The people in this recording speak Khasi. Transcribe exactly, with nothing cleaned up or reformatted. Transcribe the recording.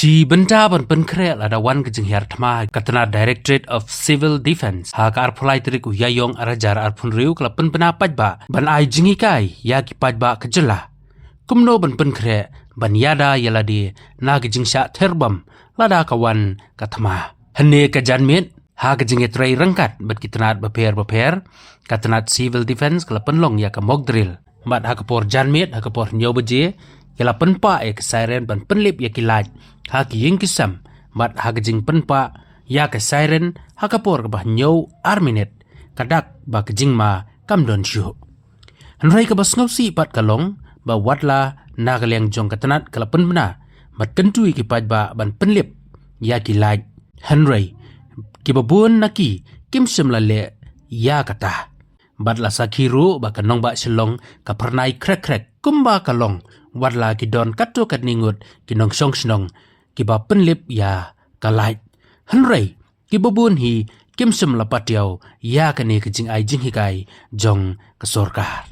Ki bynta ban pynkhreh lada wan ka jinghiar thma, ka tnat Directorate of Civil Defence ha ka arphew lai tarik u Ïaïong arhajar arphew hynriew ka la pynbna paidbah ban ai jinghikai ïa ki paidbah ka jylla kumno ban pynkhreh ban ïada ïa lade na ka jingshah ther bom lada ka wan ka thma. Hynne ka janmiet, ha ka jingïatrei ryngkat bad ki tnat bapher bapher, ka tnat Civil Defence ka la pynlong ïa ka mock drill. Bad ha ka por janmiet, ha ka por hynñiew baje, ki la pynpah ïa ka siren ban pynlip ïa ki light ha ki ïing ki sem. Bad ha ka jingpynpah ïa ka siren ha ka por kaba hynñiew ar minit, ka dak ba ka jingma kam don shuh. Hynrei kaba sngewsih pat ka long ba watla na ka liang jong ka tnat ka la pynbna bad kyntu ïa ki paidbah ban pynlip ïa ki light, hynrei kiba bun na ki kim shym la leh ïa kata. Bad la sakhi ruh ba ka nongbah Shillong ka phyrnai khrek khrek kumba ka long watla ki don katto katne ngut ki nongshong shnong kiba pynlip ïa ka light, hynrei kiba bun hi kim shym la patiaw ïa kane ka jingai jinghikai jong ka sorkar.